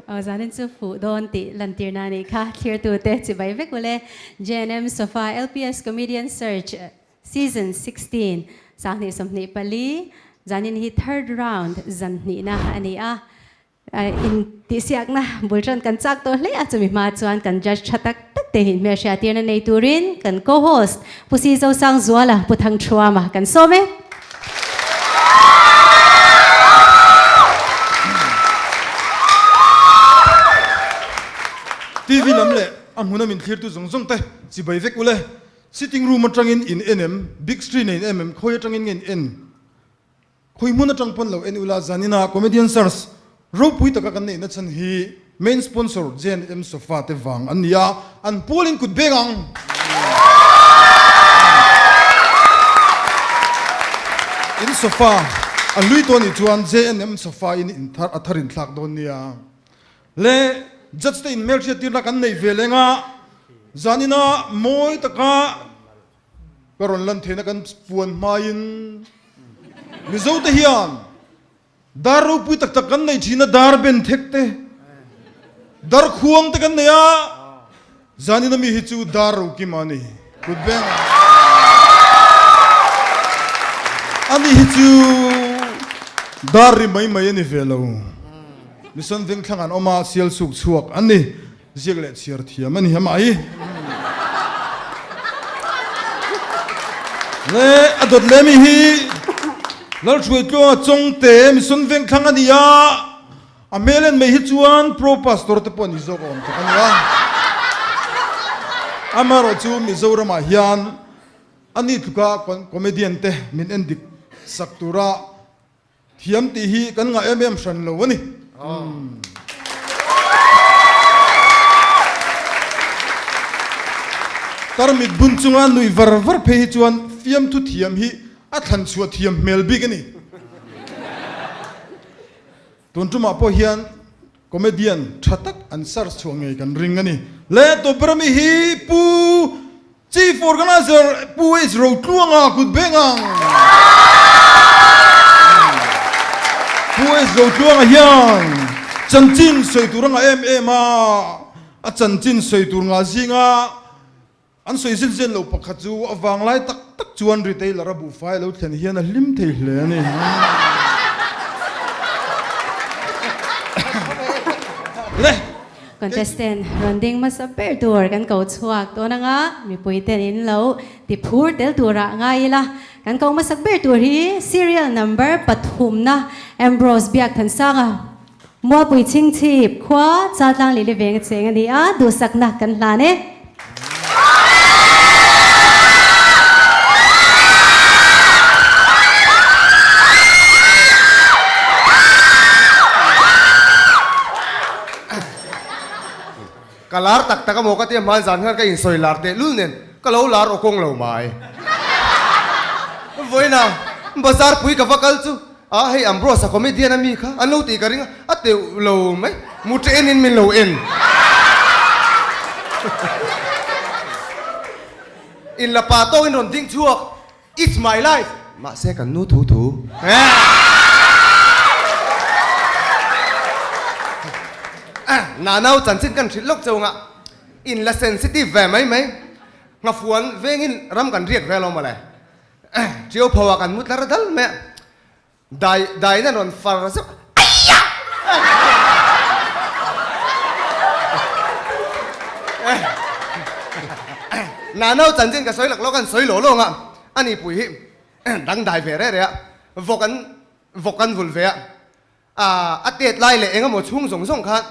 Aw zanin chu fuh dawn tih lantirna a nih kha. Thlirtute chibai vek ule. JNM Sofa LPS Comedian Search Season 16 24 zanin hi third round zan hnihna a ni a. In tihsiakna bul tan kan chak tawh hle a, chumi hma chuan kan judge tha tak tak te hi hmelhriattirna nei turin kan co-host Pu Si Zosangzuala, Pu Thangthuama kan sawm e. TV lam leh a hmuna min thlirtu zawng zawng te chibai vek ule. Sitting room atangin in en em? Big screen a in em em? Khawi atangin nge in en? Khawi hmun atang pawn lo en ula zanina Comedian Search ropui taka kan neihna chhan hi main sponsor JNM Sofa te vang an ni a, an pualin kut beng ang. In sofa a hlui tawh anih chuan JNM Sofa in in thar a thar in thlak dawn nia. Le judge te in hmelhriat tirna kan nei ve leng a, zanina mawi taka Ka rawn lan theihna kan puan hmain Mizote hian dar ropui tak tak kan nei thin a, dar ben thek te, dar khuang te kan nei a, zanin ami hi chu dar rokim a ni. Kut beng ani hi chu dar ri mai mai a ni ve lo. Mission Vengthlang an awm a, sial suk chhuak an ni. Ziak leh chhiar thiam a ni amah hi. Le a dawt leh mi hi Lalhruai Tluanga Chawngte Mission Vengthlang a ni a, a hmel en mai hi chuan Pro Pastor te pawh a ni zawk a awm tak a ni a. Amaherawhchu Mizoramah hian a ni tluka comedian te min en dik sak tura Thiam tih hi kan ngah em em hran lo a ni. Tarmit bun chunga nuih var var phei hi chuan fiamthu thiam hi a thlan chhuah thiam hmel bik a ni. Tun tumah pawh hian comedian tha tak an search chhuah ngei kan ring a ni. Le tawp ber ami hi Pu Chief Organizer Pu H Rotluanga kut beng ang. Pu H Rotluanga hian chanchin sawi tur a ngah em em a, a chanchin sawi tur ngah zinga an sawi zin zen lo pakhat chu a vanglai tak tak chuan retailer a buhfai a lo thlen hian a hlim thei hle a ni. Le. Contestant rawn ding hmasa ber tur kan ko chhuak dawn anga mipui ten in lo ti phur tel turah ngai ila. Kan ko hmasak ber tur hi serial number pathumna Ambrose Biakthansanga Mualpui Chhingchhip khua Chaltlang Lili veng a cheng a ni a, duhsakna kan hlan e. Ka lar tak tak a maw ka tia hman zan khan ka insawi lar teh lul nen ka lo lar aw kawng lo mai. Vawiina bazar pui ka va kal chu a hei Ambrose a comedian a mi kha an lo tih ka ring a, a teuh lo mai mut en in min lo en. In la pa tawk in rawn ding chhuak It's my life! Mahse kan nu thu thu. Nanau chanchin kan hrilh lawk cheu anga in la sensitive ve mai mai. Nghafuan vengin ram kan riak ve lo mawle. Ṭiau pho ah kan mu tlar dal mai a. Dai dai in an rawn far zeuh a, Aiah! Nano chanchin ka sawi lak lawk an sawi lawh lawng a, ani pui hi dang dai ve reh reh a, vawk an vawk an vul ve a, a tet lai leh eng emaw chhung zawng zawng khan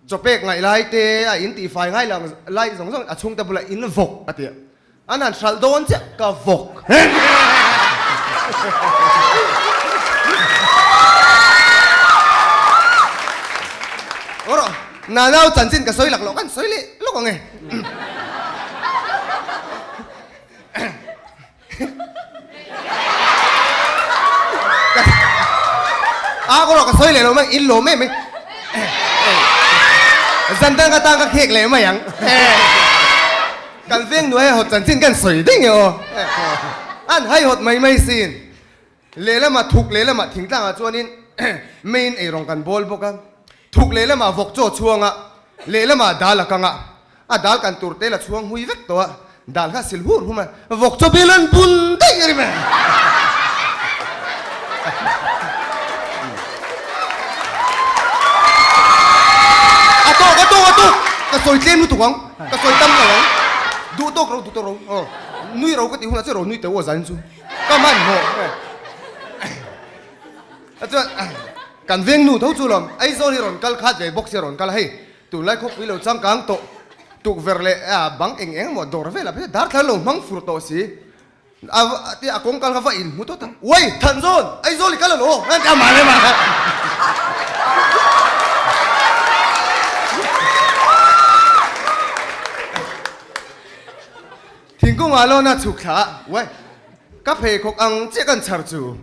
chawpek ngaih lai te a in tihfai ngai lang lai zawng zawng a chhungte bulah in vawk a ti a. An han hralh dawn chiah ka vawk. Aw rawh, Nanau chanchin ka sawi lak loh kan sawi leh lawk ang e. A aw rawh ka sawi leh lo mai, in lawm em e. Zan dang atan ka khek leh mai ang. Kan veng nuai hawt chanchin kan sawi daih nge aw. An haihawt mai mai sin. Lehlamah thuk lehlamah thingtlangah chuanin main eirawng kan bawl bawk a, thuk lehlamah vawk chaw chhuang a, lehlamah dal a kang a, a dal kan tur te la chhuang hui vek tawh a, dal kha sil hur hum a, vawk chaw bil an bun daih a ni mai. A tawk a tawk a tawk ka sawi tlem lutuk ang, ka sawi tam lo ang, duh tawk ro duh tawk ro aw, nui ro ka tih hunah chuan ro nui teuh aw zan chu. Ka hman hmawh a chuan kan veng nu tho chu lawm Aizawl hi rawn kal khat ve bawk sia rawn kal a hei tunlai khawpui lo changkang tawh tukverh leh bang eng eng emaw dawr velah phei darthla lo hmang fur tawh si a tia a kawng kal kha va inhmu tawt a uai Thanzawn Aizawl i kal alaw a ti a mah leh mah kha. Thingkungah lawna chhuk thla a, uai, ka pheikhawk ang chiah kan chhar chu.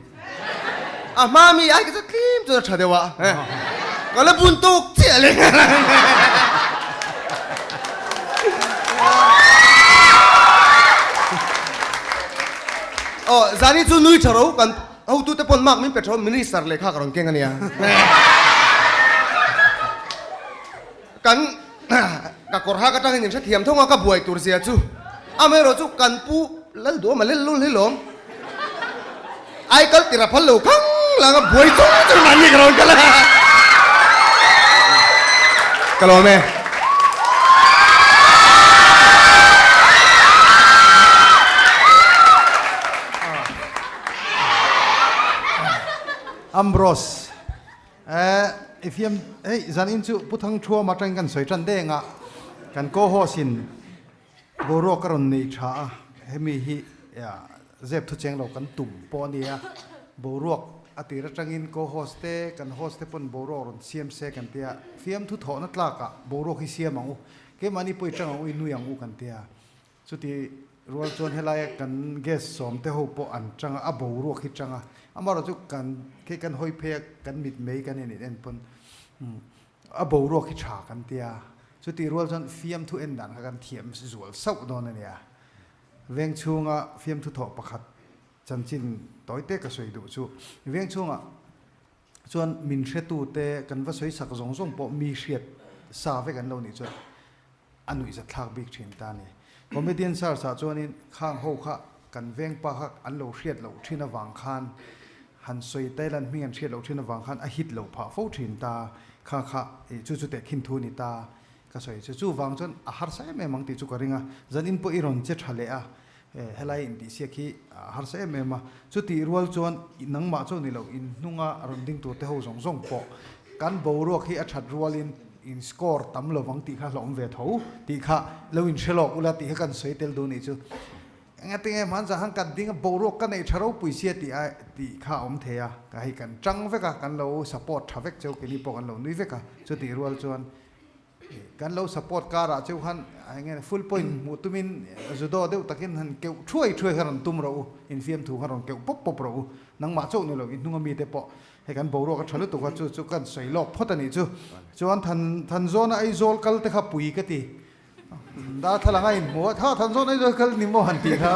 A hma mi ai ka chu tlim chuan a tha deuh a, ka la bun tawk chiah le. Aw, zani chu nui tha ro, kan hotute pawn mark min pe tha ro, minister lehkha ka rawn keng a nia. Kan ka kawr hak atangin in hrethiam thawng a ka buai tur zia chu amaherawh chu kan pu Lalduhawm a lel lul hi lawm ai kal tir a phal lo khang lang a buai chung chung mahni ka rawn kal a ka lawm e. Ambrose. Eh, i fiam, hei zanin chu Pu Thangthuam atangin kan sawi tan deng a, kan co-host in boruak a rawn nei tha a, hemi hi zep thu cheng lo kan tum pawh a nia, boruak a tir atangin co-host te, kan host te pawn boruak rawn siam se kan tia, fiamthu thawhna tlakah boruak hi siam ang u, keimahni pawh i tang ang u, i nui ang u kan tia. Chuti rual chuan helaia kan gas sawm te ho pawh an chang a, a boruak hi chang a, amaherawh chu kan khi kan hawi phei a, kan mitmei kan en in en pawn a boruak hi tha kan tia, chuti rual chuan fiamthu en dan kha kan thiam zual sauh dawn a nia. Veng chhunga fiamthu thawh pakhat chanchin tawi te ka sawi duh chu veng chhungah chuan min hretu te kan va sawi sak zawng zawng pawh mi hriat sa vek an lo nih chuan a nuihzat thlak bik thin ta a ni. Comedian search ah chuanin khang ho kha kan veng pa kha an lo hriat loh thin avang khan han sawi Thailand hming an hriat loh thin avang khan a hit loh phah fo thin ta kha kha ih chu chu tehkhin thu a ni ta ka sawi chu. Chuvang chuan a harsa em em ang tih chu ka ring a, zanin pawh i rawn che tha leh a helai intihsiak hi a harsa em em a, chutih rual chuan nangmah chu ni lo inhnunga rawn ding tur te ho zawng zawng pawh kan boruak hi a that rualin in score tam lovang tih kha hlawm ve tho tih kha lo in hre lawk ula tih kha kan sawi tel duh nih chu. Engatinge hmanzah han kan ding a boruak ka neih tha ropui sia tih a tih kha a awm thei a, ka hei kan tang vek a kan lo support tha vek cheu keini pawh kan lo nui vek a, chutih rual chuan Kan lo support karah cheu khan enge full point hmuh tumin judo deuh takin han keuh thuai thuai kha rawn tum rawh u, infiamthu kha rawn keuh pawp pawp rawh u. Nangmah chauh ni lo inhnung ami te pawh hei kan boruak a tha lutuk a chu chu kan sawi lawk phawt a nih chu. Chuan Than Thanzawna Aizawl kal te kha pui ka ti. Darthlalang a inhmu a, tha Thanzawna Aizawl kal ni maw han tih kha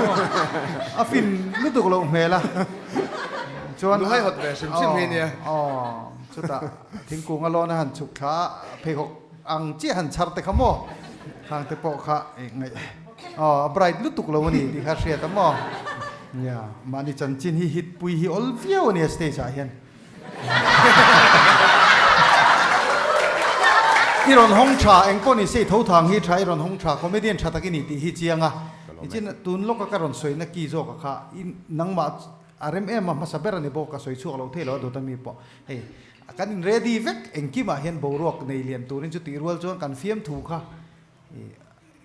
a fin lutuk loh hmel a. Chuan Nuhai hawt ve hrim hrim hi nia. Aw chutah Thingkung a lawn a han chhuk thla a, pheikhawk ang chiah han chhar te kha maw? Khang te pawh kha ih ngaih aw a bright lutuk lo a ni tih kha hriat a maw? Nia, mahni chanchin hi hit pui hi awl viau a nia stage ah hian. I rawn hawng tha, eng pawh ni se i tho thang hi tha, i rawn hawng tha, comedian tha tak i ni tih hi chiang a. Nichin tun lawka ka rawn sawina ki zawk a kha i nangmah A rem em a, hmasa ber a ni bawk, ka sawi chhuak lo thei lo a dawt ami pawh. Hei, kan in ready vek, engkimah hian boruak nei lian turin chu tih rual chuan kan fiamthu kha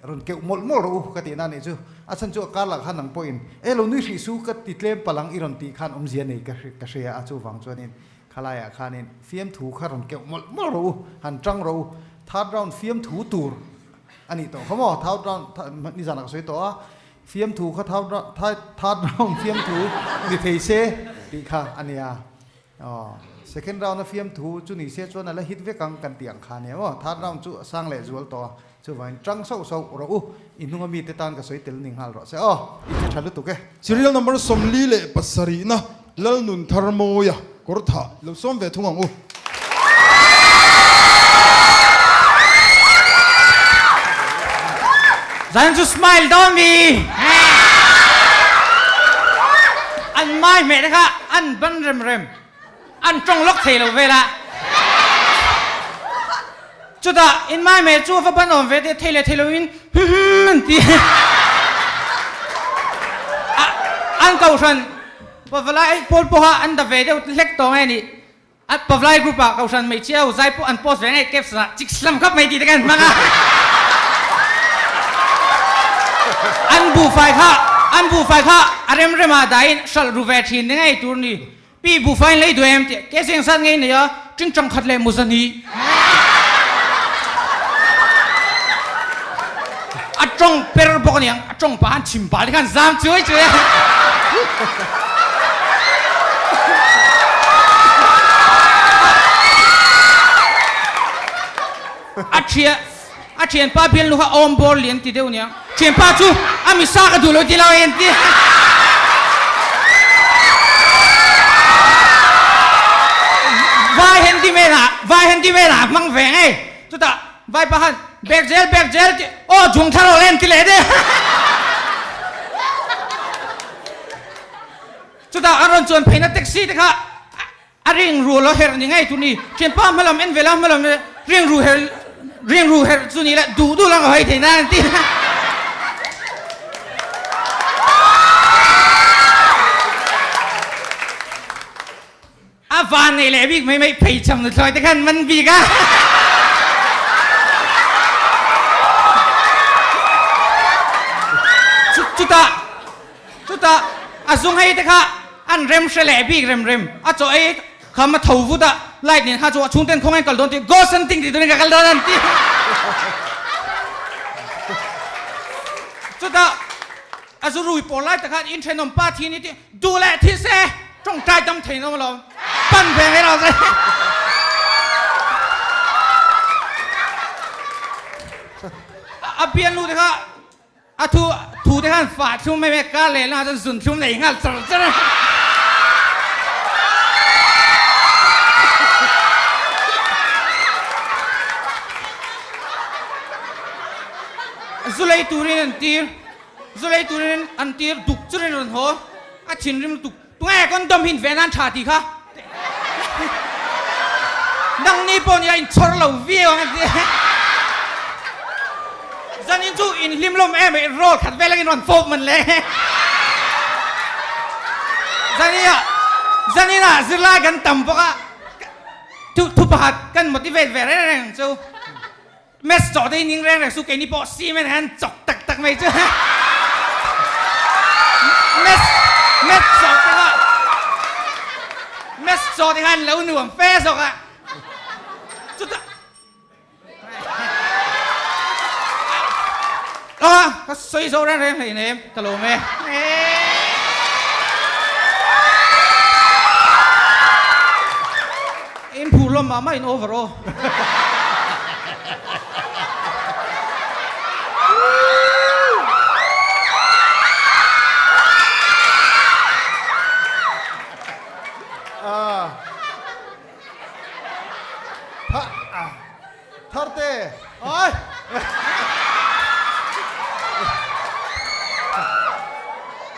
rawn keuh mawlh mawlh rawh u ka tihna a nih chu. A chhan chu a kar lah khan nang pawhin e lo nui hrih su ka ti tlem palang i rawn tih khan awmzia nei ka ka hria a, chuvang chuanin khalaiah khanin fiamthu kha rawn keuh mawlh mawlh rawh u, han tang rawh u. Third round fiamthu tur a nih tawh kha maw, third round nizanah ka sawi tawh a, Fiamthu kha third round fiamthu ni thei se tih kha a nia. Aw, second round a fiamthu chu ni se chuan a la hit vek ang kan tih ang kha a nia maw. Third round chu a sang leh zual tawh a, chuvangin tang sauh sauh rawh u, i hnunga mite tan ka sawi tel ni nghal rawh se aw, i che tha lutuk e. Serial number 47 na. Lalnuntharmawia kawr thah lo sawm ve thung ang u. Zan chu smile dawn mi. An mai hmeh te kha an ban rem rem. An tawng lawk thei lo vel a. Chutah in mai hmeh chu a va ban awm ve teh thei leh thei lo in hum hum an ti. An kohhran pavalai pawl pawha an da ve deuh hlek tawh nge nih. A Pavlai group ah Kohhran hmeichhia ho zai pawh an post ve ngei caption ah chik slam khawp mai tih te khan hmang a. An buhfai kha an buhfai kha a rem rem ah dahin hralh ru ve thin ni ngei tur ni. Pi buhfai in lei duh em tih ke zeng zat ngei nei a tingtang khat leh muzan hi. A tawng per bawk aniang a tawng pah an chim pah te khan zam chuai chuai a. A thian a thianpa bialnu kha awm bawr lian ti deuh aniang thianpa chu a misa ka duh lo ti lo a en ti. Vai handyman ah vai handyman ah hmang ve ngei chutah Vaipa khan bag zel bag zel ti aw zung thar aw len ti leh de. Chutah an rawn chuan pheina taxi te kha a ring ru lo herh ni ngei chu ni. Thianpa hmalam en vela hmalam ring ru her ring ru herh chu ni le duh duh lang a hawi thei nan an ti. A van nei leh bik mai mai phei cham nu thlawi te khan man bik a. Chutah chutah a zung hei te kha an rem hre leh bik rem rem a chaw ei kham a tho vut a light nen kha chu a chhungten khawngain kal dawn ti ghost hunting ti turin ka kal dawn an ti. Chutah a zu rui pawr lai tak khan in thenawm pa thi ni ti Duh leh thil se tawngtai dam thei no lo pan ve ngai lo se. A bian nu te kha a thu thu te khan fa thlum mai mai ka le na chuan zun thlum nei nghal char char. Zulei turin an tir. Zu lei turin an tir duk churin rawn haw, a thinrim lutuk, Tunge condom hin ve nan tha tih kha nangni pawh nia inchhawr lo viau ang a ti. Zanin chu inhlim lawm em mai, roll khat vel angin rawn fawp man le. Zaninah zaninah zirlai kan tam bawk a, thu thu pakhat kan motivate ve reng reng ang chu. Maths chawh te hi ning reng reng su keini pawh cement hian chawk tak tak mai chu Maths maths chawh te kha Maths chawh te khan lo nuam fe zawk a chutah a ka sawi zo reng reng hleinem ka lawm e. In phu hlawm mah mah in over aw. Tharte. Oi.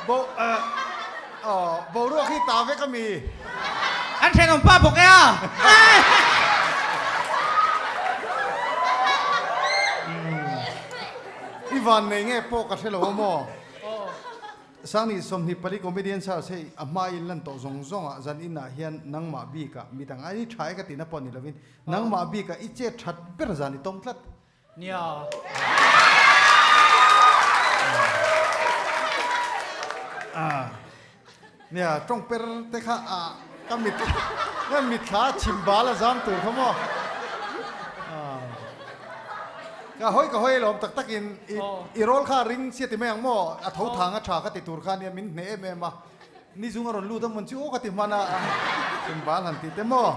Bo boruak hi ta vek a mi. An thenawm pa bawk e a. I van nei nge pawh ka hre lo a maw? Sangni 24 comedian search hei a hma in lan tawh zawng zawng ah zan in ah hian nangmah bik ah midang ai tha e ka tihna pawh ni lovin nangmah bik ah i chet that ber zan i tawng tlat. Nia. Nia, tawng per te kha a ka mit ka mitthla chhim bal a zam tur kha maw. Ka hawi ka hawi alawm tak tak in i roll kha a ring sia ti mai ang maw a tho thang a tha ka ti tur kha nia min hneh em em a ni zung a rawn lut a mawn chu aw ka ti hman a chhim bal han tih te maw.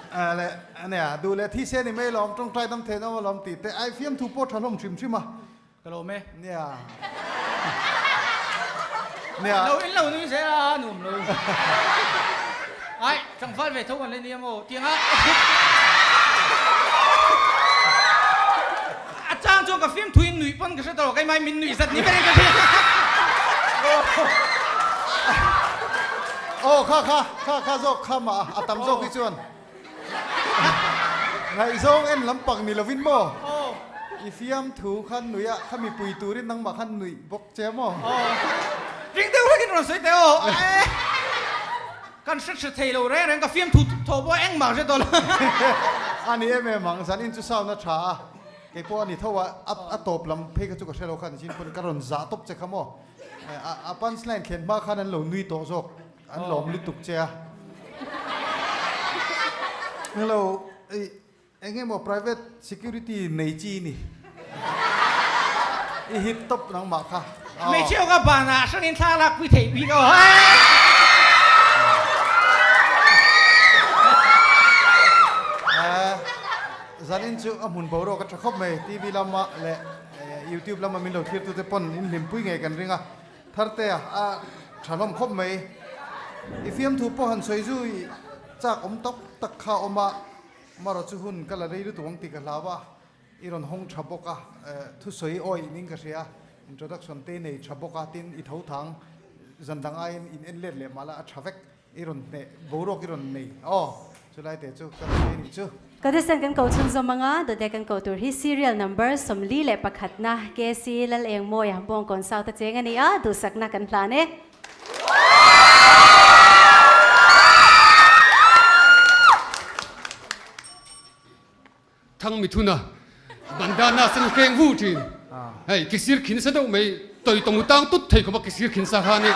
Le ania duh leh thi se ni mai lawm tawngtai dam theih nawm alawm tih te ai fiamthu pawh tha hlawm hrim hrim a. Ka lawm e. Nia. Nia. Lo in lo nui zel a nuam lo. Ai tlangval ve tho kan la nia maw tiang a a chang chuan ka fiamthu in nuih pawn ka hre tawh lo keimah in min nuih zat ni ber in ka hria. Aw kha kha kha kha zawk kha mah a tam zawk hi chuan Ngaihzawng en lampang ni lovin maw? I fiamthu khan nuih a, kha mipui turin nangmah khan nuih bawk che maw? Ring deuh hlek in rawn sawi teh aw. Kan hre hre thei lo reng reng, ka fiamthu thaw pawh engmah hre tawh lo. A ni em em ang, zanin chu sound a tha a, kei pawh a ni tho a, a tawp lam phei kha chu ka hre lo khan chin pawn ka rawn zah tawp che kha maw? A punch line thlen hma khan an lo nui tawh zawk. An lawm lutuk che a. Hello, ei eng emaw private security nei chi ni. I hit top nangmah kha. Hmeichhe awka banah hrangin thla lak pui theih bik aw. Zanin chu a hmun boruak a tha khawp mai. TV lama leh YouTube lama min lo thirtute pawn in hlimpui ngei kan ring a. Thartea a tha hlawm khawp mai. I fiamthu pawh han sawi zui chak awm tawk tak kha a awm a, marawh chu hun ka la rei lutuk ang tih ka hlau a, i rawn hawng tha bawk a, thusawi awi in ka hria, introduction te i nei tha bawk a, tin i tho thang zan dang aiin in en let leh mah la a tha vek. I rawn hneh boruak i rawn nei aw chulai te chu ka rawn nei nih chu. Contestant kan ko chhunzawm anga dawte kan koh tur hi serial number 41 na KC Lalengmawia Bawngkawn South a cheng a ni a, duhsakna kan hlan e. Thang mithuna bandana sen hreng vu thin. Hei kisir khin sa deuh mai toi tawng tang tut thei khawp a kisir khin sa khan i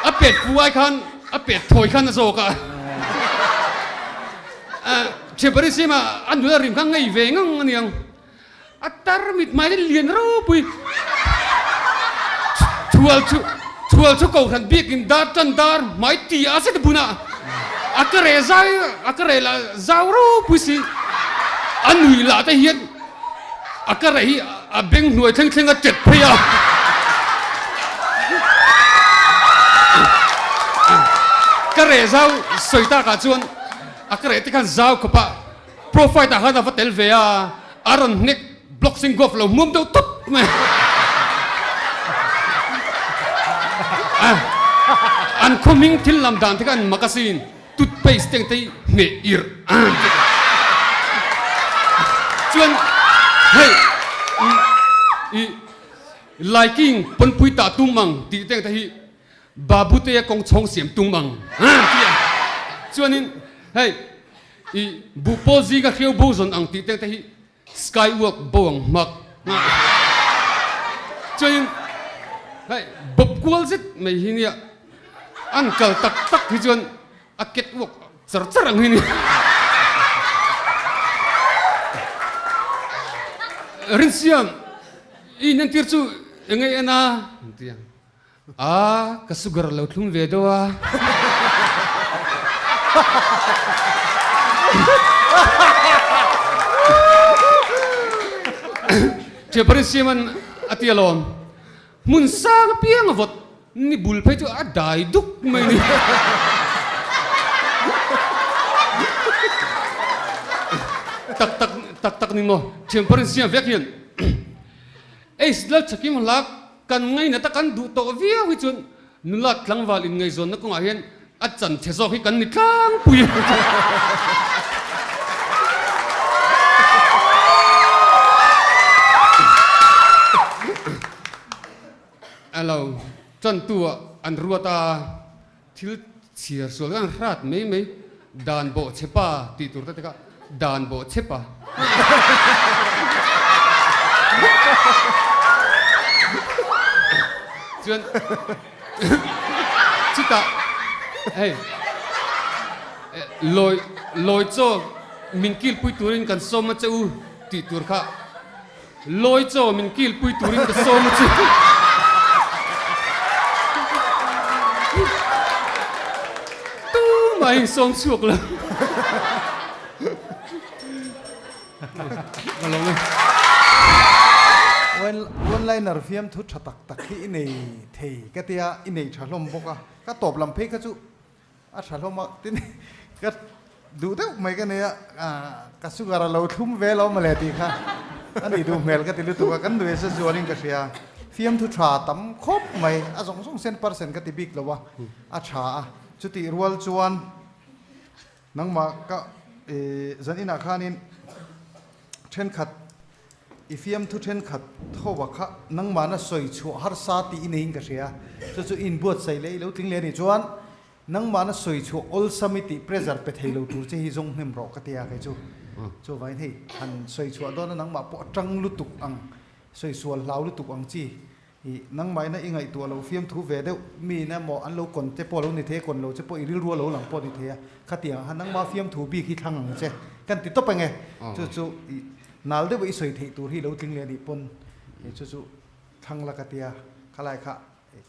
a pet pu ai khan a pet thawi khan a zawk a. Thianpari sima a nula rim kha ngei ve ngang aniang. A tar mit hmai te lian ropui thual chu thual chu kohhran biakin dar tan dar hmai ti a zet buna a ka reh zai a ka reh lah zau ropui si a nui lah te hian a ka reh hi a beng hnuai thleng thleng a tet phei a ka reh zau sawi takah chuan a ka reh te khan zau khawp a Profile ah khan a va tel ve a, a rawn hnek block sing golf lo hmuam deuh tawp mai. An khaw hming thil lam dan te kha an mak asin, toothpaste te ang te hi hmeh irh chuan hei i liking pawnpui tah tum ang tih te ang te hi Babutea kawng chhawng siam tum ang tih a chuanin hei i buhpawl zinga hreu bo zawn ang tih te te hi skywalk bo ang hmak chuanin hei bawp kual zet mai hi nia an kal tak tak hi chuan a catwalk char char ang hi ni Rinsiam i inentir chu enge en a tia. A, ka sugar lo thlum ve deuh a. Thianparin Siaman a ti alawm. Hmun sang apiang a vawt ni bul phei chu a dai duk mai ni. Tak tak tak tak ni maw? Thianparin Siam vek hian Ace Lalthakim hlak Kan ngainat a kan duh tawh viau hi chuan nula tlangval inngaihzawnna kawngah hian a chan chhe zawk hi kan ni tlangpui. A lo tantu ah an ruat a, thil chhiar sual khan hrat mai mai dan bawh chhe pa tih tur te te kha dan bawh chhe pa. Chuan chutah hei lawi lawi chaw min kilpui turin kan sawm a che u tih tur kha Lawi chaw min kilpui turin ka sawm a chu. Tumah in sawm chhuak lo. Ka lawm e. One liner fiamthu tha tak tak hi i nei thei ka tia, i nei tha hlawm bawk a, ka tawp lam phei kha chu a tha hlawm a, tin ka duh deuh mai ka nei a, ka sugar a lo thlum ve lo mawle tih kha a nih duh hmel ka ti lutuk a, kan nuih a zualin ka hria, fiamthu tha tam khawp mai, a zawng zawng cent percent ka ti bik lo a, a tha a, chutih rual chuan nangmah ka zan inah khanin thenkhat I fiamthu thenkhat tho a kha nangmahna sawi chhuah harsa tih i neiin ka hria. Chu chu i inbuatsaih leh i lo tling leh a nih chuan nangmahna sawi chhuah awlsam i tih pressure pe thei lo tur che hi zawng hnem rawh ka ti a kei chu. Chuvangin hei han sawi chhuah dawna nangmah pawh a tang lutuk ang, sawi sual hlau lutuk ang chi I nangmahina i ngaihtuah lo fiamthu ve deuh mi in emaw an lo kawn che pawh a lo ni thei a, kawn lo che pawh i rilru a lo lang pawh a ni thei a, khatiang ah khan nangmah fiamthu bik hi thlang ang che kan ti tawp ange, chu chu i nal deuh a i sawi theih tur hi lo tling leh a nih pawn chu chu thlang la ka tia, khalai kha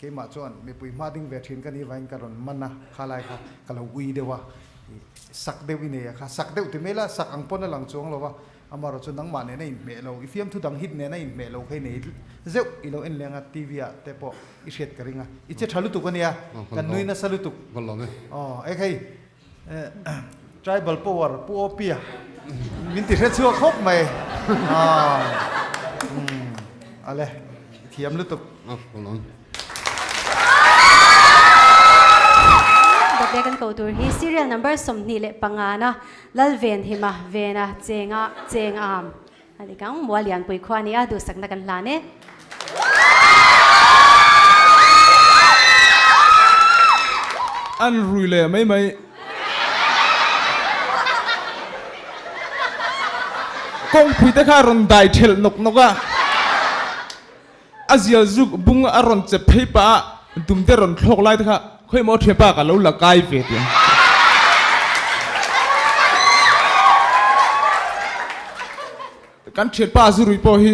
keimah chuan mipui hma ding ve thin ka nih vangin ka rawn man a, khalai kha ka lo ui deuh a, i sak deuh i nei a kha, sak deuh ti mai la, sak ang pawn a lang chuang lo va. Amaherawh chu nangmah nen a inhmeh lo, i fiamthu dang hit nen a inhmeh lo kha i nei zeuh i lo en leng a, TV ah te pawh i hriat ka ring a, i che tha lutuk a nia, kan nui nasa lutuk. Aw e khei Tribal Power Pu Opia min ti hre chhuak khawp mai aw ale i thiam lutuk. Dawt leh kan koh tur hi serial number 25 na Lalvenhima Vena Chenga Cheng Am a ni kang Mual Lianpui khua a ni a, duhsakna kan hlan e. An rui leh mai mai. Kawngpui te kha a rawn dai thelh nawk nawk a. A zial zuk bung a rawn chep phei pah a, dumte rawn thlawk lai te kha khawi maw thianpa ka lo la kai ve ti ang. Kan thianpa zu rui pawh hi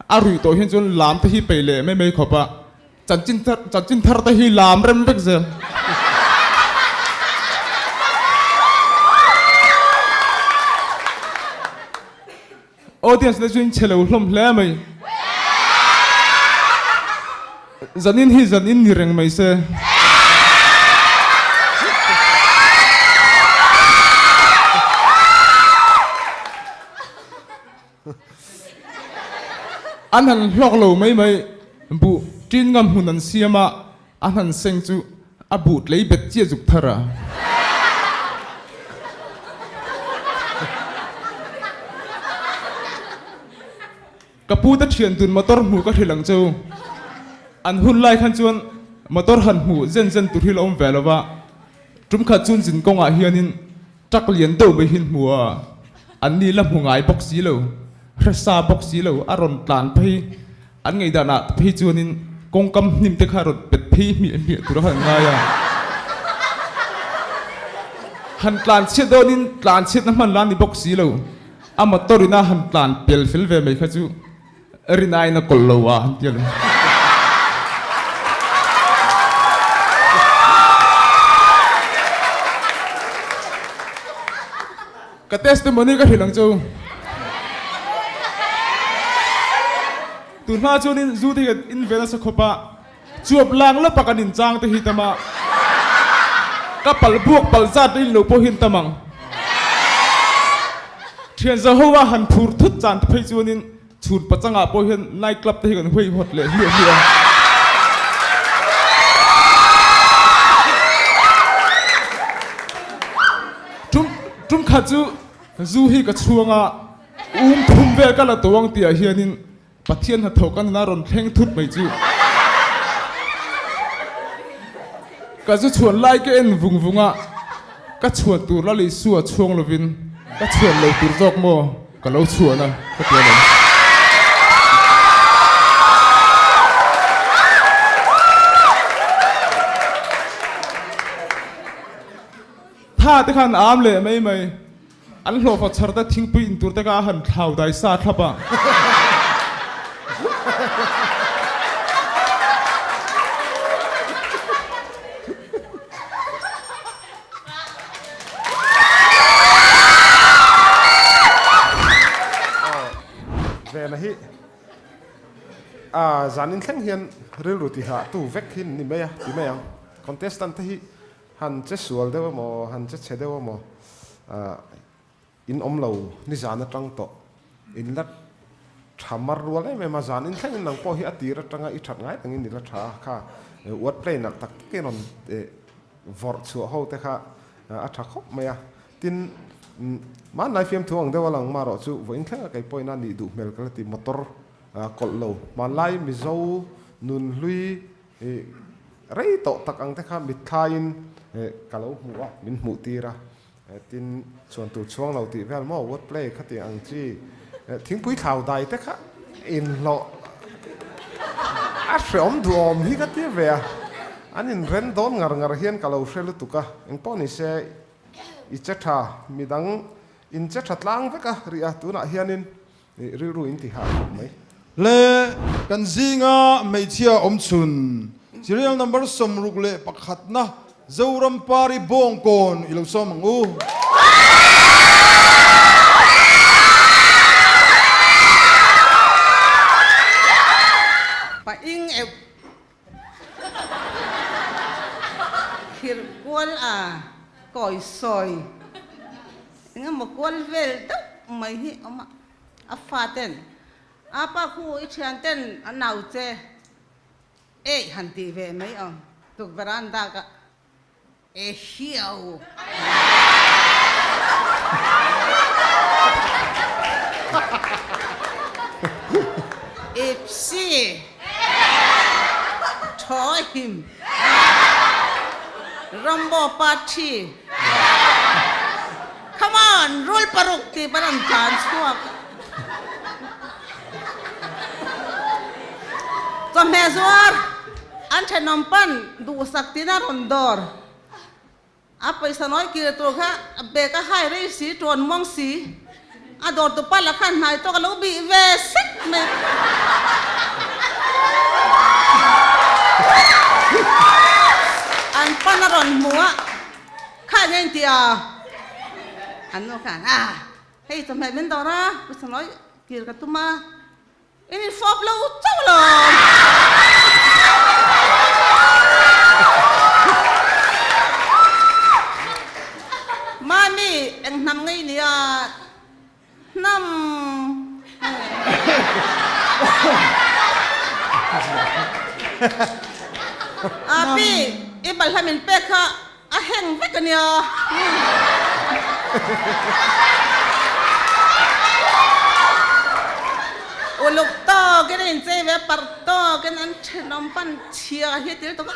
a ruih tawh hian chuan lam te hi peih leh mai mai khawp a, chanchin thar chanchin thar te hi lam rem vek zel. Audience te chu in chhe lo hlawm hle mai. Zanin hi zanin ni reng mai se. An han hlawk lo mai mai. Buh ṭin ngam hmun an siam a, a han seng chu a buh tlei bet chiah zuk thar a. Ka pu te thian tun motor hmuh ka hrilh ang che u. An hun lai khan chuan motor han hmuh zen zen tur hi la awm ve lo va. Tum khat chun zin kawngah hianin truck lian deuh mai hi an hmu a, an ni la hmu ngai bawk si lo, hresa bawk si lo, a rawn tlan phei. An ngaihdanah phei chuanin kawngkam hnim te kha rawn pet phei hmiah hmiah tur a han ngai a. Han tlan chhiat dawnin tlan chhiatna hman la ni bawk si lo, a motor ina han tlan pel fel ve mai kha chu rinaiin a kawlh lo a han ti a lo. Ka testimony ka hrilh ang chu. Tunhma chuanin zu te hi kan in ve nasa khawp a, chuap lang lawpa kan inchang te hi tam a, ka pal buak pal zat rin lo pawh hi an tam ang. Thian zaho a han phur thut chan te phei chuanin chhun pachangah pawh hian night club te hi kan huaihawt leh hliah hliah a. Tum tum khat chu zu hi ka chhuang a, um thum vel ka la tawh ang tih ah hianin Pathian hnathawh ka nuna rawn thleng thut mai chu ka zu chhuan lai ka en vung vung a, ka chhuan tur la lei su a chhuang lovin ka chhuan lo tur zawk maw ka lo chhuan a ka ti alawm. Tha te khan am leh mai mai. An hlawhfa chhar te thingpui in tur te kha a han thlau dai sa thlap a. Vena hi. Zanin thleng hian rilru tihah tu vek hi an ni mai a, ti mai ang. Contestant te hi han che sual deuh emaw, han che chhe deuh emaw in awm lo nizan atang tawh in la tha mar rual em em a, zanin thlengin nang pawh hi a tir atanga i that ngai rengin i la tha a, kha word play nak tak takin rawn vawrh chhuah ho te kha a tha khawp mai a. Tin, hmanlai fiamthu ang deuh a lang marawh chu vawiin thlenga kei pawhin a nih duh hmel ka la ti, motor kawlh lo. Hmanlai Mizo nunhlui rei tawh tak ang te kha mitthlaiin ka lo hmu a, min hmuh tir a. Tin, chuan tur chhuang lo tih vel maw, word play khati ang chi thingpui thlau dai te kha inhlawh a hreawm duhawm hi ka ti ve a. An inren dawn ngar ngar hian ka lo hre lutuk a, engpawh ni se I che tha, midang in che tha tlang vek a rih a, tunah hianin rilru in ti hah khawp mai. Le kan zinga hmeichhia awm chhun, serial number 61 na Zoram Pari Bawngkawn i lo sawm ang u. Pa ing euh. Khirh kual a kawi sawi eng emaw kual vel deuh mai hi a awm a, a fa ten a pa khu i thian ten an nau che eih han tih ve mai awm tukverh a an dak a. E hiau. Ipsi. Thohim. Rambo Party. Come on, rul paruk tih pawn an tlan chhuak. Chawhmeh zuar an thenawm pan duhsak tina rawn dawr a pawisa nawi kir tur kha a bag a hai rei si tawn muang si a dawr tu pala khan hnai tawk a lo bih ve sek mai. An pan a rawn hmu a kha eng eng tia an nu khan a. Hei chawhmeh min dawr a, pu Sanawi kir ka tum a, in infawp lo chauh lo. Mami eng hnam ngei nia hnam Api i balhla min pek kha A heng vek a nia. Uluk tawkin a inchei ve a, parh tawkin an thenawm pan chhia hi a til tawk a.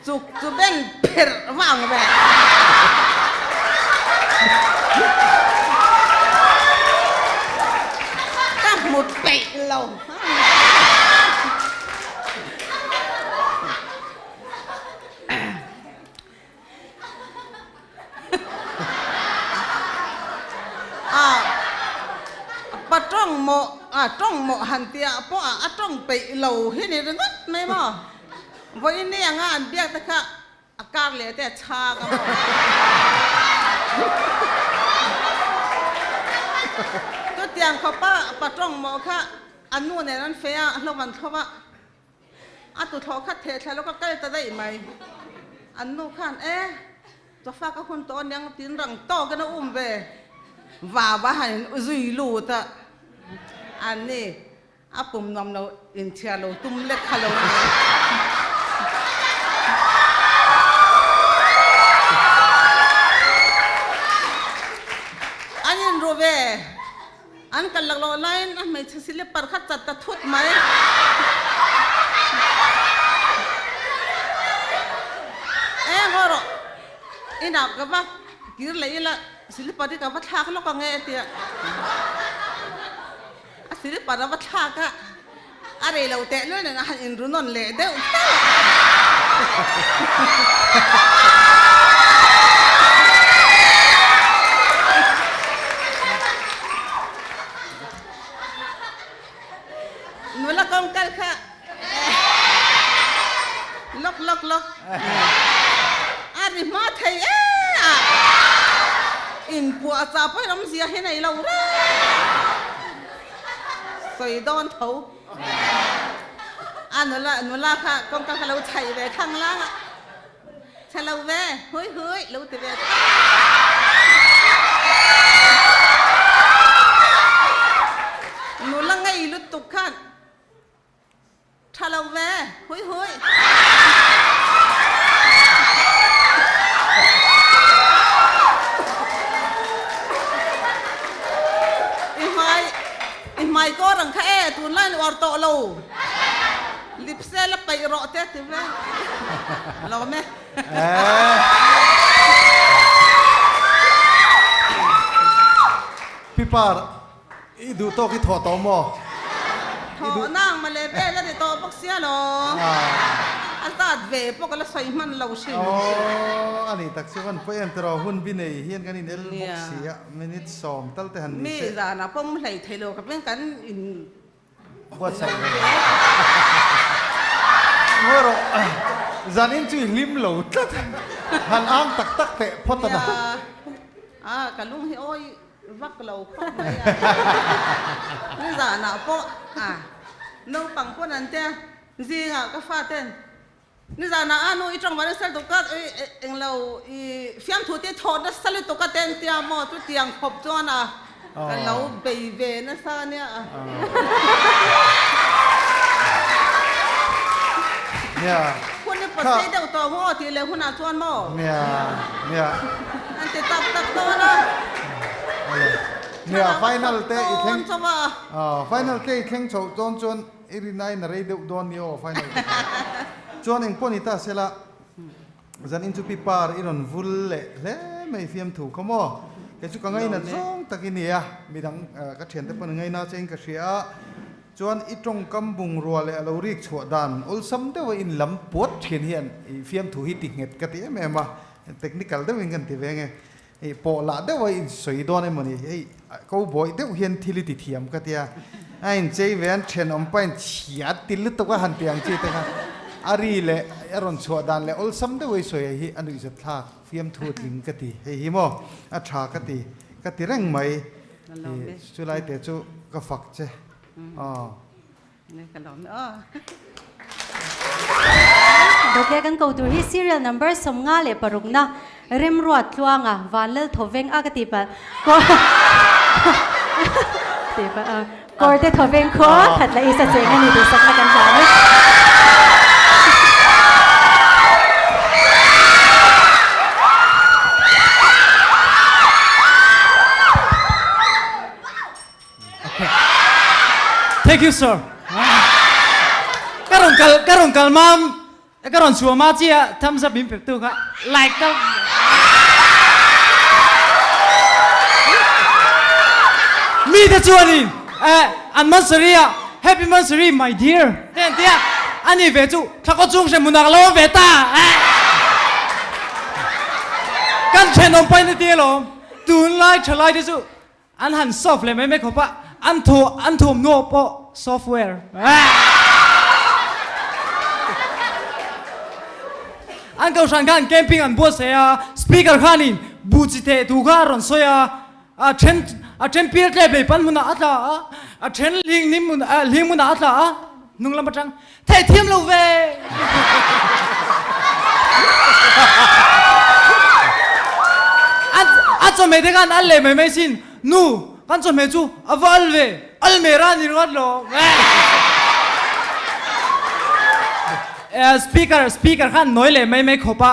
Chuk chu ben pherh vang ve. Ka hmu peih lo. A pa tawng mawh a tawng mawh han tih ah pawh a tawng peih lo hi ni ringawt mai maw. Vawiin ni anga an biak te kha a kar leh te a chhang a maw? Chutiang khawpa pa tawng mawh kha a nu nen an fei a, a hlawm an thlawp a, a tuthlawh kha theh thla lo kha kal ta daih mai. An nu khan e, chawfa ka hun tawh aniang tiin rang tawkin a um ve. Vava han in zui lut a, an ni. A pum nuam lo inchhiar lo tum lek kha lo ni. An inru ve. An kal laklawh laiin a hmeichhe silipar kha chat ta thut mai. Eng haw rawh, inah ka va kir leh ila silipar hi ka va thlak lawk ang e a ti a. A silipar a va thlak a, a rei lo teh lul nen a han inru nawn leh deuh deuh a. Nula kawngkal kha lawk lawk lawk a ri hma thei e a inpuah. Puahchah pawhin awmzia hi nei lo reng. Sawi dawn tho. A nula nula kha kawngka kha lo chhaih ve khang lang a. Chhe lo ve, hui hui lo ti ve ta. Nula ngei lutuk khan Tha lo ve, hui hui. I hmai i hmai kawr ang kha e, tunlai in uar tawh lo. Lipse la peih rawh te ti ve. Lawm e. Pipar I duh tawk i thawh tawh maw? Thawh nang male vel a ni tawh bawk sia lo. A zat ve pawh ka la sawi hman lo hrim. Aw a ni tak chu kan pawi em tiraw hun bi nei hian kan in el bawk si a minute sawm tal te han ni se. Mi zanah pawm hlei thei lo ka peng kan in Buatsaih ve. Ngawi rawh, zanin chu i hlim lo tlat. Han ang tak tak teh phawt a na. Nia, a ka lung hi awi vak lo khawp mai a. Nizanah pawh a naupang pawn an tia, zingah ka faten Nizanah a nu i tawng vana sal tuk a, englo i fiamthu te thawh nasa lutuk a ten tia maw chutiang khawp chuan a ka lo bei ve nasa ania. Hun i pawt sei deuh tawh maw tih leh hunah chuan maw an ti tak tak dawn a. Nia final te i thleng final te i thleng chhoh dawn chuan I rin aiin a rei deuh dawn ni aw final te kha. Chuan eng pawh ni ta sela, zan in chu pi par i rawn vul leh hle mai fiamthu kha maw. Kei chu ka ngaina zawng tak i ni a, midang ka thiante pawn ngaina che in ka hria a. Chuan i tawngkam bungrua leh a lo rik chhuah dan awlsam deuha in lam puat thin hian i fiamthu hi ti nghet ka ti em em a, technical deuhin kan ti ve nge. Hei pawh lah deuh a insawi dawn emaw ni, hei ko bawih deuh hian thil i ti thiam ka tia, a inchei ve an thenawm pa in chhia ti lutuk a han ti ang chi te kha a ri leh a rawn chhuah dan leh awlsam deuh a i sawi hi a nuihzat thlak fiamthu a tling ka ti, hei hi maw a tha ka ti ka ti reng mai, chulai te chu ka fak che aw. Dawkle kan ko tur hi serial number 56 na Remruat Tluanga Vanlal Thoveng a ka ti palh ti palh a Kawrte Thoveng khua khat la isa cheng a ni duhsakna kan hlan e. Thank you sir. Ka rawn kal ka rawn kal mam ka rawn chhuah ma chia thumbs up min pe tu kha like ka Mi te chuanin eh an Mansuri a happy Mansuri my dear te an tia ani ve chu thla chung hre munak lo awm ve ta eh kan thenawm pain a tia lawm tunlai thalai te chu An han soft leh mai mai khawp a, an thaw an thawmhnaw pawh software. An kohhran khan camping an buatsaih a, speaker khanin buh chi theh thu kha a rawn sawi a, a then a then pial tlep lei pan hmunah a tla a, a then hling hnim hmun hling hmunah a tla a, hnung lam atang Theih thiam lo ve. A chawhmeh te khan al leh mai mai sin. Nu, kan chawhmeh chu a va al ve. Al meh ra ni ringawt lo. Speaker, speaker khan nawi leh mai mai khawp a.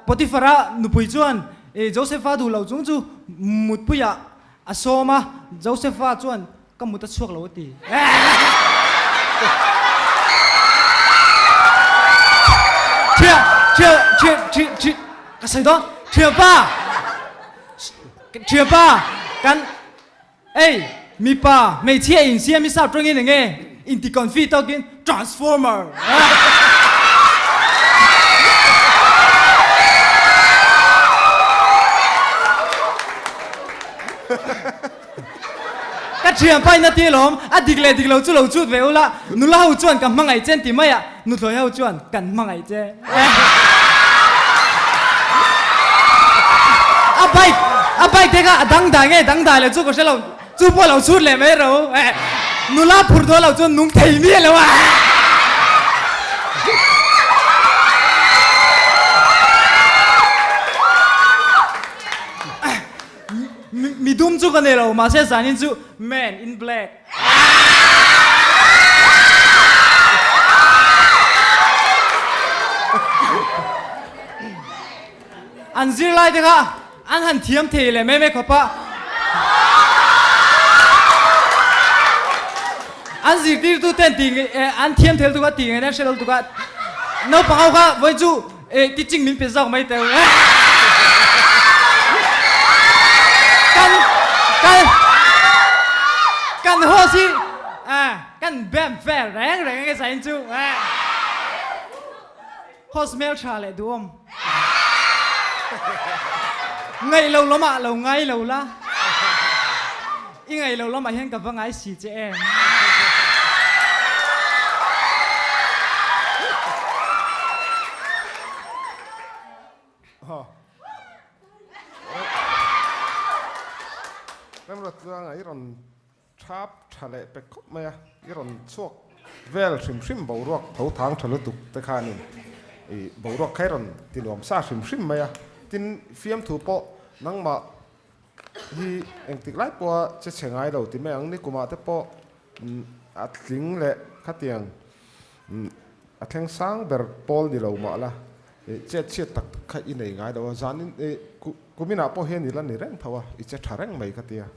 Potiphar-a nupui chuan Joseph-a duh loh chung chu mutpuiah a sawm a. Joseph-a chuan Ka mut a chhuak lo a ti. Thia, thia, thia, thi, thi, ka sawi dawn. Thianpa, thianpa, kan, ei, mipa, hmeichhia insiam i sap tawngin enge inti confi tawkin transformer. Ka thian pain a ti alawm, a dik leh dik lo chu lo chut ve ula, nula ho chuan ka hmangaih che an ti mai a, nuthlawi ho chuan kan hmangaih che. bike a bike te kha a dangdai nge dangdai lo chu ka hre lo chu pawh lo chhut leh mai ro eh nula phur dawn lo chuan nung thei miah lo a. Mi dum chu ka nei lo mahse zanin chu man in black. An zirlai te kha an han thiam thei leh mai mai khawp a. An zirtirtu ten tih an thiam thei lutuk a tih ngaihna an hre lo lutuk a. Naupang ho kha vawi chu teaching min pe zawk mai teh u. Kan kan kan host hi kan bem fel reng reng a zain chu. Host hmel tha leh duhawm. Ngaih lo lamah lo ngai lo la. I ngaih lo lamah hian ka va ngai si che em. Remruat tluanga i rawn Thap tha leh pe khawp mai a, i rawn chhuak vel hrim hrim boruak tho thang tha lutuk te khanin i boruak kha i rawn ti nuam sa hrim hrim mai a, tin fiamthu pawh nangmah hi engtik lai pawha che chhe ngai lo ti mai ang, nikumah te pawh a tling leh khatiang a thleng sang ber pawl ni lo mah la chet chhiat tak tak kha i nei ngai lo a, zanin kuminah pawh hian i la ni reng tho a, i che tha reng mai ka ti a.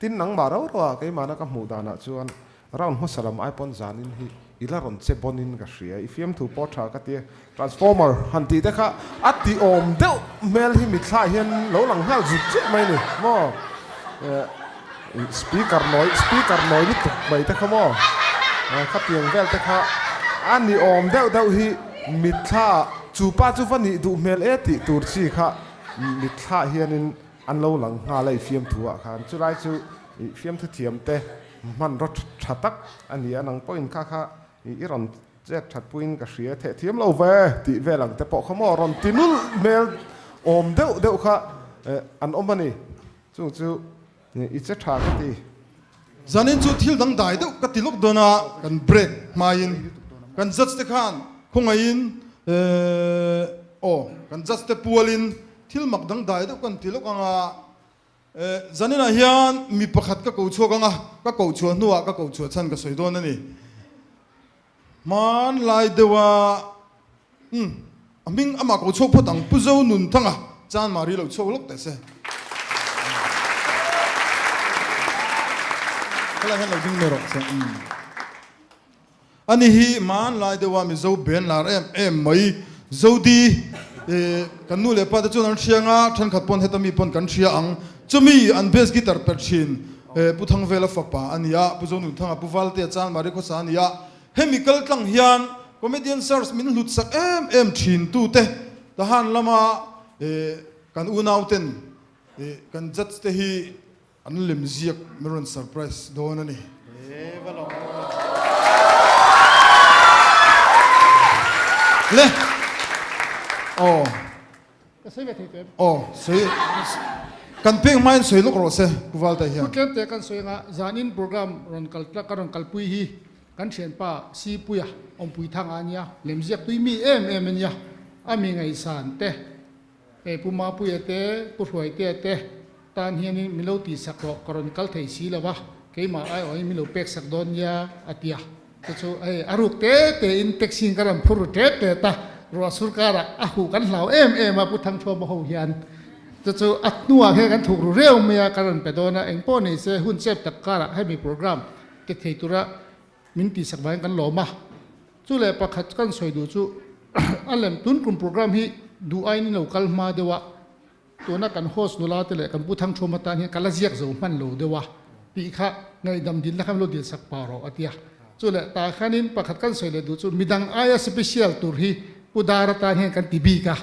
Tin nangmah rau rau a keimahna ka hmuh danah chuan round hmasa lam ai pawn zanin hi i la rawn che bawnin ka hria. I fiamthu pawh tha ka tia. Transformer han tih te kha a ti awm deuh hmel hi mitthla hian lo lang nghal zut chiah mai ni maw. Speaker nawi speaker nawi lutuk mai te kha maw. Khatiang vel te kha a ni awm deuh deuh hi mitthla chu pa chu va nih duh hmel e tih tur chi kha mitthla hianin An lo lang nghal a i fiamthu ah khan chulai chu i fiamthu thiam te hmanraw tha tak a ni a, nang pawhin kha kha i rawn chet that puiin ka hria theh thiam lo ve tih vel ang te pawh kha maw rawn ti nulh hmel awm deuh deuh kha an awm a ni, chung chu i che tha ka ti. Zanin chu thil dang dai deuh ka ti lawk dawn a, kan break hmaiin kan judge te khan khawngaihin aw kan judge te pualin Thil mak dangdai deuh kan ti lawk ang a, zaninah hian mi pakhat ka ko chhuak ang a, ka ko chhuah hnuah ka ko chhuah chhan ka sawi dawn a ni. Hmanlai deuha umm a hming amah ko chhuak phawt ang, Pu Zo Nunthanga chan Mari lo chhuak lawk teh se. Helai hian lo ding mai rawh se umm. Ani hi hmanlai deuha Mizo ben lar em em mai. Zodi kan nu leh pa te chuan an hria anga, thenkhat pawn heta mi pawn kan hria ang. Chumi an bass guitar per thin Pu Thangvela fapa a ni a, Pu Zonunthanga Pu Valtea Chanmari khawsa a ni a. Hemi kal tlang hian comedian search min hlut sak em em thin tute Tahan lama kan unauten kan judge te hi An lem ziak min rawn surprise dawn a ni. Le. Aw. Ka sawi ve thei teh em? Aw, sawi. Kan pek hmain sawi lawk rawh se, Pu Valta hian. Thu tlem teh kan sawi anga zanin program rawn kal tlak ka rawn kalpui hi kan thianpa Sipuia awmpui thanga a nia, lem ziak tui mi em em a nia, a mi ngaihsan te Hei Pu Mapuia te, Pu Hruaitea te tan hianin min lo tihsak rawh, ka rawn kal thei si lo va, keimah aiawhin min lo peksak dawn nia a ti a. Chu chu hei a ruk te tein taxi in ka rawn phur ru tet tet a, ruah sur karah a huh kan hlau em em a Pu Thangthuama ho hian. Chu chu a hnuah hian kan thuk ru reu mai a, ka rawn pe dawn a, engpawh nei se hun chep tak karah hemi program ti thei tura min tihsak vangin kan lawm a. Chu leh pakhat kan sawi duh chu a lem tun kum program hi duh aiin in lo kal hma deuh a, tuna kan host nula te leh kan pu Thangthuma tan hian ka la ziak zo hman lo deuh a tih kha ngaihdam dilna kha min lo dil sak pah rawh a ti a. Chu leh tah khanin pakhat kan sawi leh duh chu midang aia special tur hi Pu Dara tan hian kan ti bik a,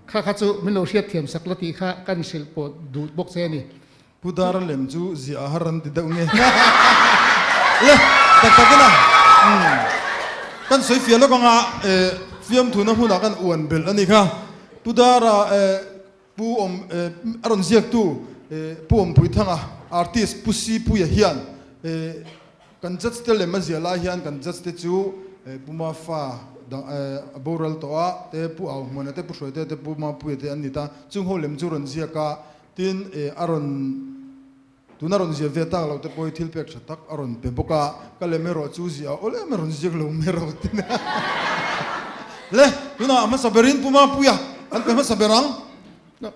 kha kha chu min lo hriatthiam sak la tih kha kan hrilh pawh duh bawk che a ni. Pu Dara lem chu ziah a har an ti deuh nge. Le, tak takin a. Kan sawi fiah lawk anga fiamthuna hmunah kan uan belh a ni kha. Pu Dara. Pu Awm a rawn ziaktu Pu Awmpuithanga, artist Pu Sipuia hian kan judge te lem a ziah lai hian kan judge te chu Pu Mafa a boral tawh a, te Pu Auhmuana te Pu Hruaite te Pu Mapuia te an ni ta. Chung ho lem chu rawn ziak a, tin a rawn tuna rawn ziah ve tak lo te pawh hi thil pek tha tak a rawn pe bawk a, ka lem erawh chu ziah a awl em a rawn ziak lo mai erawh tin le tunah a hmasa berin Pu Mapuia an pe hmasa ber ang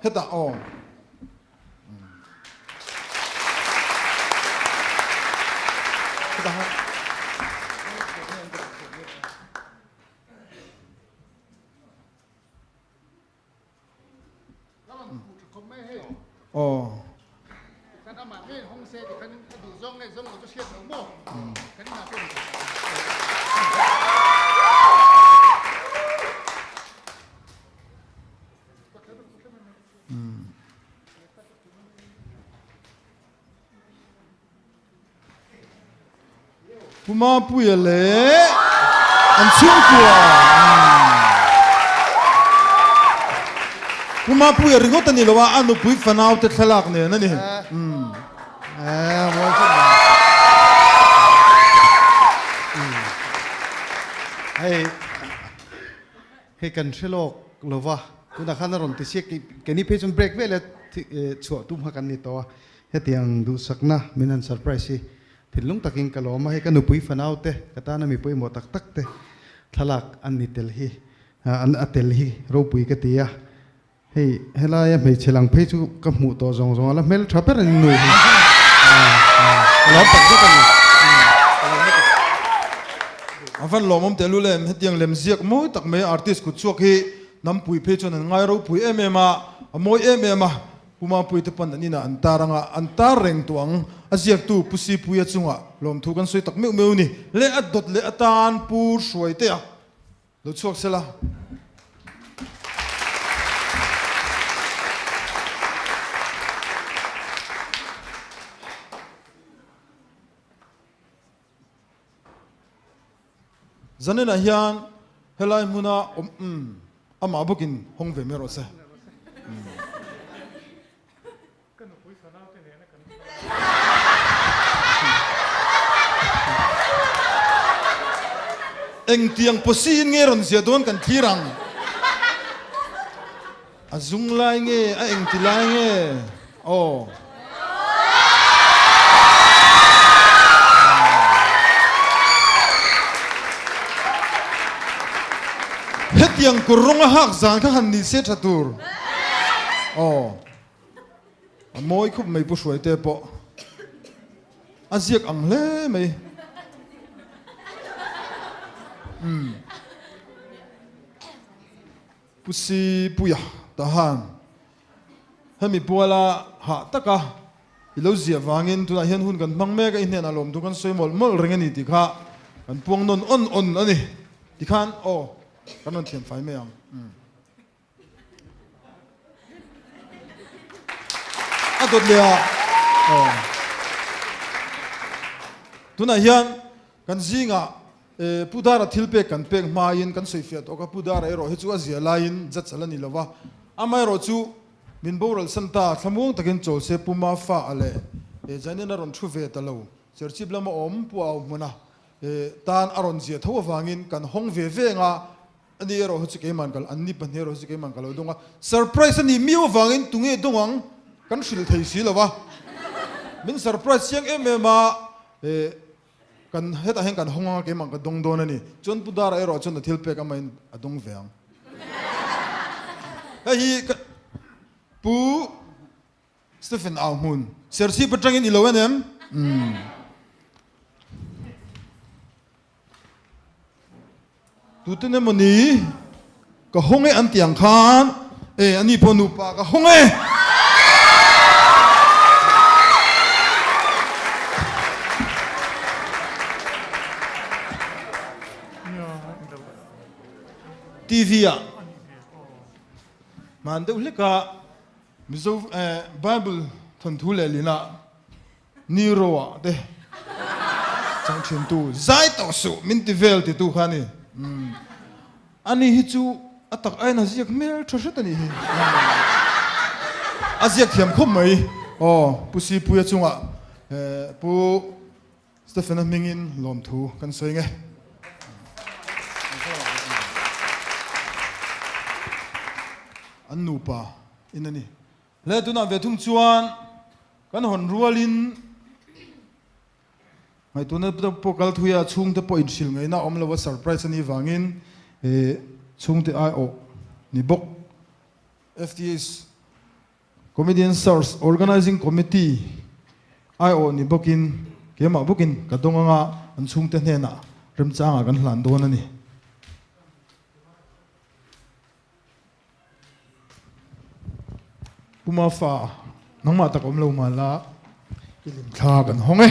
hetah aw. Aw. Pu Mapuia leh an chhungkua. Pu Mapuia ringawt a ni lo a, a nupui fanau te thlalak nen a ni. Hei hei kan hre lawk lo va, tunah khan a rawn ti siak keini phei chuan break vel a chhuah tum kha kan ni tawh a. Hetiang duhsakna min han surprise hi thinlung takin ka lawm a, hei ka nupui fanau te, ka tana mi pawimawh tak tak te thlalak an ni tel hi, an a tel hi ropui ka ti a, hei helaia hmeichhe lang phei chu ka hmuh tawh zawng zawng a la hmel tha ber a ni nu hi, ka lawm tak zet a ni. A van lawmawm tehlul em, hetiang lemziak mawi tak mai artist kut chhuak hi hnampui phei chuan an ngai ropui em em a, a mawi em em a, Pu Mapuii te pawn an inah an tar anga an tar reng tawh ang. A ziaktu Pu Sipuia chungah lawmthu kan sawi tak meuh meuh ni. Le a dawt leh atan Pu Hruaitea lo chhuak sela. Zaninah hian helai hmuna awm umm amah bawkin hawng ve mai rawh se. Engtiang pawsiin nge rawn ziah dawn kan thlir ang? A zung lai nge a engti lai nge aw. Hetiang kawr rawng a hak zan kha han ni se tha tur aw. A mawi khup mai Pu Hruaite pawh a ziak ang hle mai. Umm. Pu Sipuia Tahan, hemi puala hah taka i lo ziah vangin tunah hian hun kan hmang mek a, i hnenah lawmthu kan sawi mawlh mawlh reng a ni tih kha kan puang nawn awn awn a ni. Tikhan aw, kan rawn thiam fai mai ang. A dawt leh a, aw. Tunah hian kan zingah Pu Dara thil pek kan pek hmain kan sawifiah tawk a, Pu Dara erawh hi chu a zia laiin judge a la ni lo va, amaherawh chu min boral san ta, thlamuang takin chawl se Pu Mafa a leh Janin a rawn thu ve ta lo, Serchhip lama awm Pu Au hmuna tan a rawn zia tho avangin kan hawng ve ve ang a, ani erawh hi chu keiman ka, anni pahnih erawh hi chu keiman ka lo dawng a, surprise a nih miau avangin tunge dawng ang kan hrilh thei si lo va, min surprise chiang em em a. Kan hetah hian kan hawng anga keimah ka dawng dawn a ni. Chuan Pu Dara erawh chuan a thil pek amahin a dawng ve ang. Hei hi ka Pu Stephen Auhmun Serchhip atangin i lo en em? Umm. Tuten emaw ni ka hawng e an ti ang khan e ani pawh nupa ka hawng e. TV ah hman deuh hlek a Mizo Bible thawnthu lehlin ah Ni ro ah te chang thin tu zai tawh suh min ti vel ti tu kha a ni. Ani hi chu a tak aiin a ziak hmel tha hret a nih hi. A ziak thiam khawp mai. Aw, Pu Sipuia chungah Pu Stephen-a hmingin lawmthu kan sawi nge. An nupa in a ni. Hle tunah ve thung chuan kan hawn rualin Ngaihtuahna te pawh kal thui a, chhungte pawh inhrilh ngaihna a awm lo a, surprise a nih vangin chhungte aiawh ni bawk. FTH Comedian Search Organising Committee aiawh ni bawkin keimah bawkin ka dawng anga an chhungte hnenah remchangah kan hlan dawn a ni. Pu Mafa, nangmah tak awm lo mah la, i limthla kan hawng e.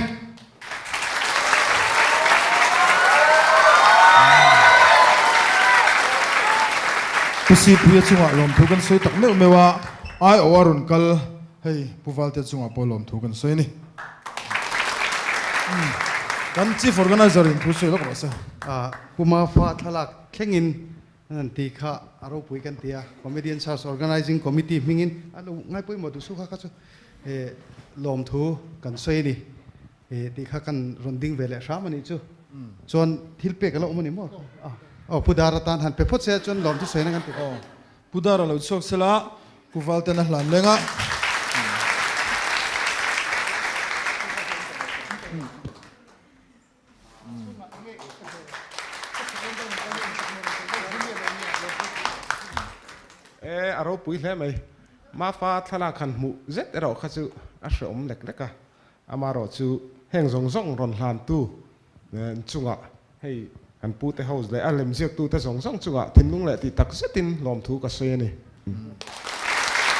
Pu Sipuia chungah lawmthu kan sawi tak meuh meuh a, aiawh a rawn kal hei Pu Valtea chungah pawh lawmthu kan sawi a ni. Kan Chief Organizer in thu sawi lawk rawh se. Pu Mafa thlalak thlengin An tih kha a ropui kan ti a, Comedian Search Organising Committee hmingin a lo ngaipawimawh duh suh kha kha chu lawmthu kan sawi a ni tih kha kan rawn ding ve leh hram a nih chu. Chuan thil pek a lo awm a ni maw? Aw Pu Dara tan han pe phawt se chuan lawmthu sawina kan ti. Aw Pu Dara lo chhuak sela Pu Valten a hlan leng a. E, a ropui hle mai. Mafa thlalak han hmuh zet erawh kha chu a hreawm lek lek a. Amarawh chu heng zawng zawng rawn hlantu chungah hei kan pute ho leh a lemziaktute zawng zawng chungah thinlung leh tih tak zetin lawmthu ka sawi a ni.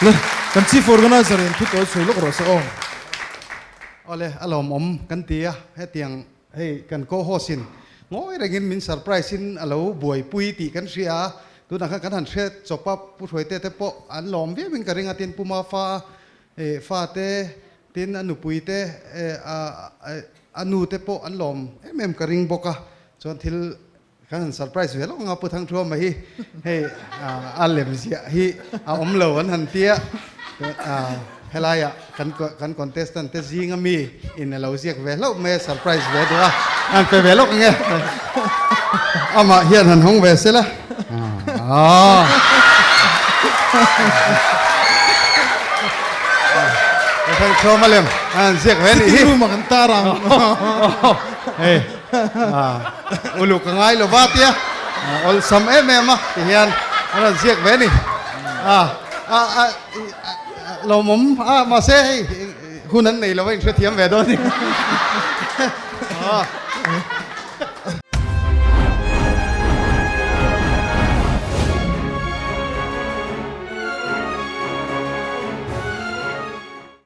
Le, kan Chief Organizer in thu tawi sawi lawk rawh se aw. Awle, a lawmawm kan ti a, hetiang hei kan co-host in ngawi rengin min surprise in a lo buaipui tih kan hria a, tunah khan kan han hre chawp a, Pu Hruaite te pawh an lawm viau in ka ring a, tin Pu Mafa fa te, tin a nupui te, a nu te pawh an lawm em em ka ring bawk a, chuan thil Kan han surprise ve lawk anga Pu Thangthuama hi hei a lem ziah hi a awm lo an han tia helaiah kan kan contestant te zinga mi in a lo ziak ve hlauh mai a surprise ve duh a an pe ve lawk ange amah hian han hawng ve sela Pu Thangthuama lem an ziak ve nih hi Sitting room ah kan tar ang hei Uluk a ngai lo va tia awlsam em em a ti hian a rawn ziak ve a ni. Lawmawm a mahse hei hun an nei lo a inhrethiam ve dawn a ni.